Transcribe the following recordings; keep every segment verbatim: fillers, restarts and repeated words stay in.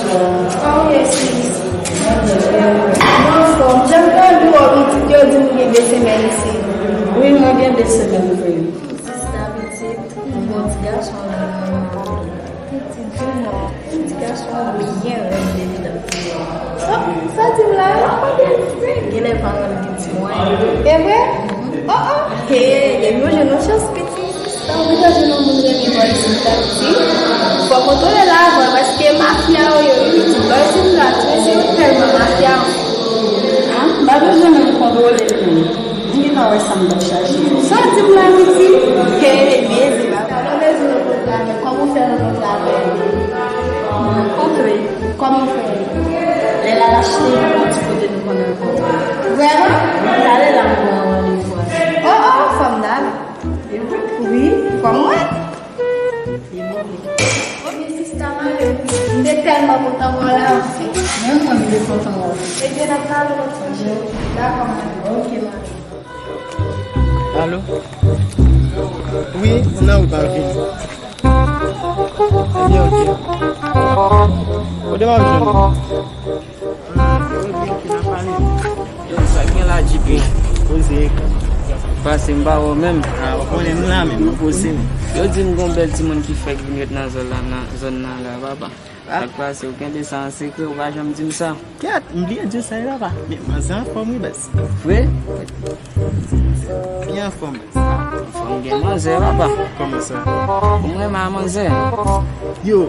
Ah, ok, sis. Mwen anfòm. Jan m tande w, pitit, yo di m gen de semèn isit. Wi, mwen gen de semèn vre. Sista pitit, m gen yon ti gason la nan men m. Pitit, di m non. Ti gason an byen rèd depi l ap vini. Oh, sa di m la, pa gen vre. Genlè paran l gen ti mwayen. E vre? Oh, oh. Hey, gen yon jèn yon chans pitit. Sa ou gentan jwenn yon moun renmen bò isit la, pitit. Fò w kontwole l avan, paske mafya yo ye, pitit. Bò isit la, mesye yo tèlman mafya. Ah, m pa bezwen menm kontwole l menm. M gentan wè sa m t ap chache. Sa w di m la, pitit? Hey, mezi, papa, nou bezwen rankontre avè l. Kòman w fè rankontre avè l? Nou rankontre. Kòman w fè? Lè l al achte yon ti kote nou konn rankontre. Vrèman? Talè la m pran randevou avè l. Oh, oh, fò m t ale. Wi, fò m wè. Ebyen, sista, m ale wi. M te tèlman kontan wè w la, wi. Menm mwen, m te kontan wè w. Ebyen, n ap pale lòt fwa, cheri. Dakò, m ale. Ok, m ale. Alo? Wi, m nan wout m ap vini. Ebyen, ok. Kote m ap jwenn ou? Yo, sa gen la, J P? Poze. Pase m pa wè w menm. Ah, ou konnen m la menm, m poze m. Yo di m gon bèl timoun ki fèk vin ret nan zòn la, nan zòn nan la, papa. Ah. Sa k pase, ou kenbe sa an sekrè, ou pa janm di m sa. Kèt, m bliye di w sa, papa. Men manzè anfòm wi, baz. Vre? Byen anfòm, baz. Anfòm gen manzè, papa. Kòman sa? Ou renmen a manzè? Yo,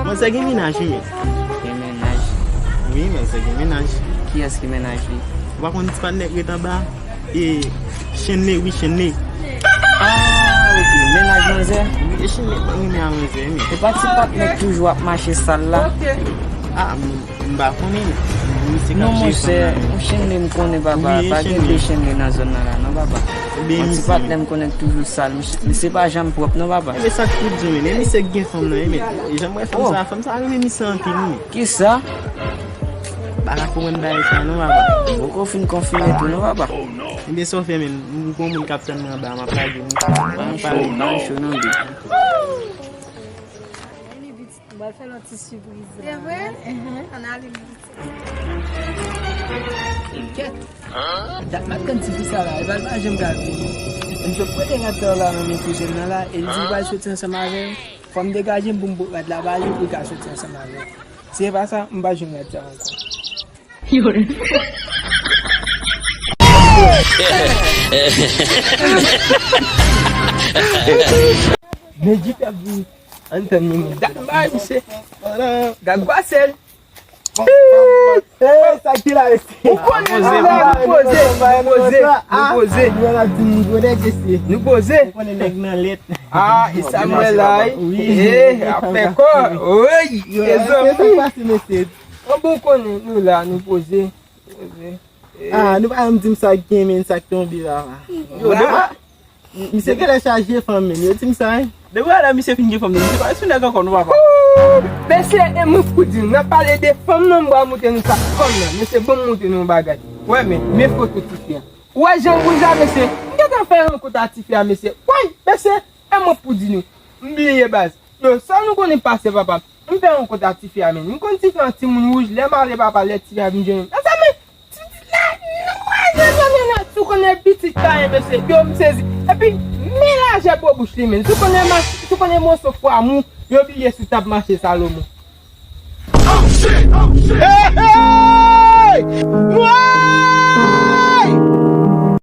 manzè gen mennaj wi, men. Gen mennaj? Wi, manzè gen mennaj. Kiyès ki mennaj li? Ou pa konn ti patnè k ret anba? E, Chenle, wi, Chenle. Ah, ok. Mennaj manzè? Wi, e Chenle, mwen renmen a manzè, men. E pa ti patnè k toujou ap mache sal la? Ah, m, m pa konnen, men. Misye k ap jere fanm nan, men. Non, monchè, yon Chenle m konnen, papa. Wi, pa gen de Chenle nan zòn nan la, non, papa. Yon ti patnè m konnen k toujou sal. Misye, misye pa janm pwòp, non, papa. Ebyen, sa k pou di, men. E misye k gen fanm nan, men. E jan m wè fanm sa, fanm sa renmen misye anpil, men. Kisa? Pa ka konprann bagay sa non, papa. Ou poko fin konfime tou non, papa. Ebyen, sa w fè menm? M gon moun k ap tann mwen anba, m ap lage m. Pa cho, pa cho non, bebe. Vini pitit, m pral fè l yon ti sipriz. Se vre? Ann ale, pitit. Kèt. Dat m ap tann tifi sa la, e pa l pa janm ka vini. M sot pote rapè la nan men kouzin nan la, e l di l pral soti ansanm avè m. Fò m degaje m pou m pot rad la ba li pou l ka soti ansanm avè m. Si se pa sa, m pa jwenn rad sa ankò. Medjit ap vini. Ann tann li menm. Dat m bay misye. Gad gwasèl. Hey, sa ki la, mesye? Ou konnen nou la, nou poze, nou poze, nou poze. Nou konnen nèg nan lèt. Ah, e sa m wè la, wi. Eh, ap fè kò. Wi, e zanmi. An bon konnen nou la, nou poze. Poze. Ah, nou pa janm di m sa k gen, men sa k tonbe la. Yo, depi, misye genlè chaje fanm, men yo di m sa, wi. Depi lè misye fin gen fanm, misye pa sou nèg ankò, non, papa. Mesye, e mwen pou di nou, n ap pale de fanm nan, m pral montre nou sa k fanm nan. Mesye, ban m montre nou yon bagay. Wè, men, men foto tifi a. Ou wè jan l rouj la, mesye? M gentan fè rankont a tifi a, mesye. Woy, mesye, e mwen pou di nou. M bliye baz. Yo, sa nou konnen pase, papa. M fè rankont a tifi a, men. M konn tifi a yon timoun wouj, lè m ale, papa, lè tifi a vin jwenn m. Mezanmi, tifi la, nou wè, mezanmi, si w konnen pitit sa ye, mesye. Yo, m sezi. Epi, men lajè po bouch li, men. Si w konnen mach-, si w konnen moso fwa mou, yo bliye sou tab mache Salomon.